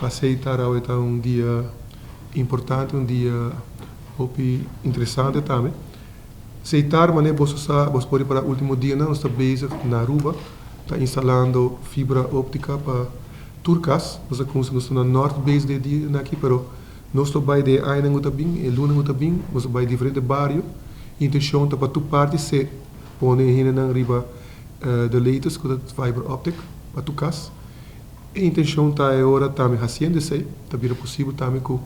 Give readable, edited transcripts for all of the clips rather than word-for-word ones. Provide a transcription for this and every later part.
Pa Setar awe ta un dia importante, un dia hopi interesante tambe. Setar, manera boso sa, boso por ripara ultimo dianan nos ta bezig na Aruba, ta instalando fibra optica pa tur cas. Nos a cuminsa, nos ta na Noord bezig den e dianan aki, pero nos lo bay den e añanan cu ta bin, e lunanan cu ta bin, nos lo bay diferente bario. Intencion ta pa tur parti se pone e hendenan riba the latest cu ta fiber optic pa tur cas. E intencion ta e ora tambe haciendo esey, ta bira posibel tambe cu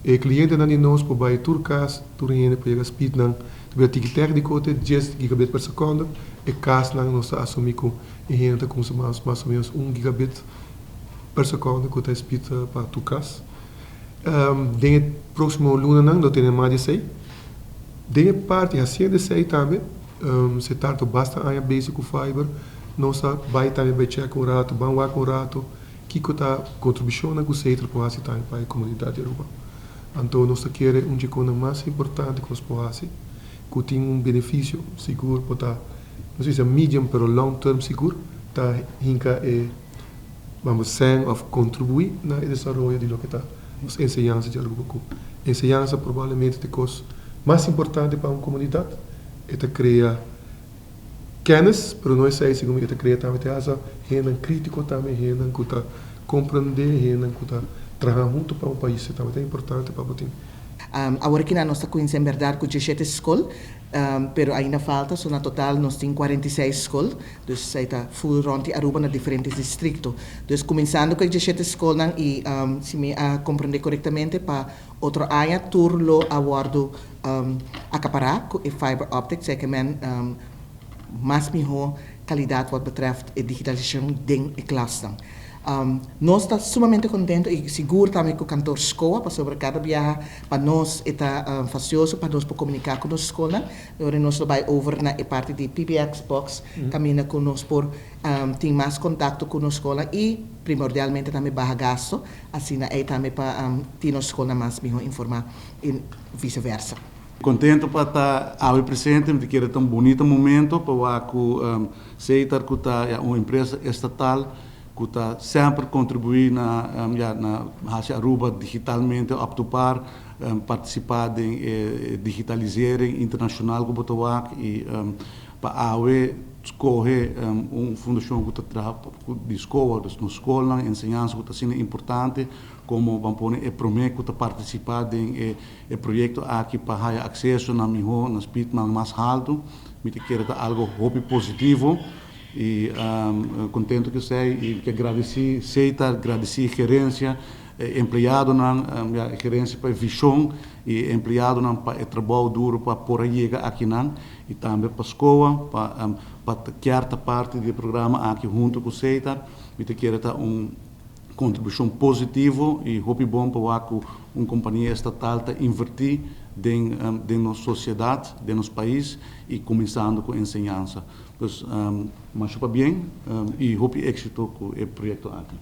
e clientenan di nos por bay tur cas, tur hende por yega speednan ta bira tiki tecnico te 10 gigabit per seconde. E casnan nos ta asumi cu e hende ta cuminsa mas o menos 1 gigabit per seconde cu ta speed pa tur cas. Den e proximo lunanan lo tene mas di esey. Den e parti haciendo esey tambe, Setar ta basta aña bezig cu fiber, nos a bay tambe bay check un rato, ban wak un rato, kico ta contribucionnan cu Setar por haci tambe pa e comunidad di Aruba. Anto nos ta kere un di cosnan mas importante cu nos por haci, cu tin un beneficio sigur por ta, no sé si medium pero long term sigur, ta hinca e, vamos, sen of contribui na e desaroyo di loke ta nos enseñansa di Aruba, cu enseñansa probablemente ta e cos mas importante pa un comunidad. E ta crea kennis, pero no esey, segun mi, e ta crea tambe te hasa hendenan critico tambe, hendenan cu ta comprende, hendenan cu ta traha hunto pa un pais. Tambe ta importante pa bo tin. Awor aki nos ta cuminsa en berdad cu 17 scol, pero ainda falta, so na total nos tin 46 scol, dus esey ta full rond di Aruba na diferente districto. Dus cuminsando cu 17 scol y si mi a comprende corectamente, pa otro aña tur lo a wordo acapara cu e fiber optic, esey kiermen mas miho calidad wat betreft e digitalisacion den e klasnan. Nos ta sumamente contento y sigur tambe cu kantoor SKOA, pasobra cada biaha pa nos ta fastioso pa nos por comunica cu nos scol. Awor nos bay over na e parti di PBX box, caminda cu nos por tin mas contacto cu nos scol y primordialmente tambe baha gasto, asina ey tambe pa tin nos scol mas miho informa y vice-versa. Contento pa ta aki presente, mi kier ta un bunita momento pa cu Setar, cu ta un empresa estatal cu ta semper contribui na ja, na haci Aruba digitalmente up to par, participa den digitalisering internacional cu bo ta wak y pa awe scoge un fundacion cu ta traha di scol, dus na scol, na enseñansa cu ta asina importante, como ban pone e prome cu ta participa den e proyecto aki pa haya acceso na miho, na speed mas halto. Mi ta kere ta algo hopi positivo y contento cu esey y kier gradici Setar, gradici gerencia, empleadonan, ja, gerencia pa vision y empleadonan pa e trabou duro pa por yega akinan y tambe pa SKOA pa kier ta parti di e programa aki hunto cu Setar. Mi ta kere ta un contribucion positivo y hopi bon pa cu un compania estatal ta inverti den nos sociedad, den nos pais y cuminsando cu enseñansa. Dus, masha pabien y hopi exito cu e proyecto aki.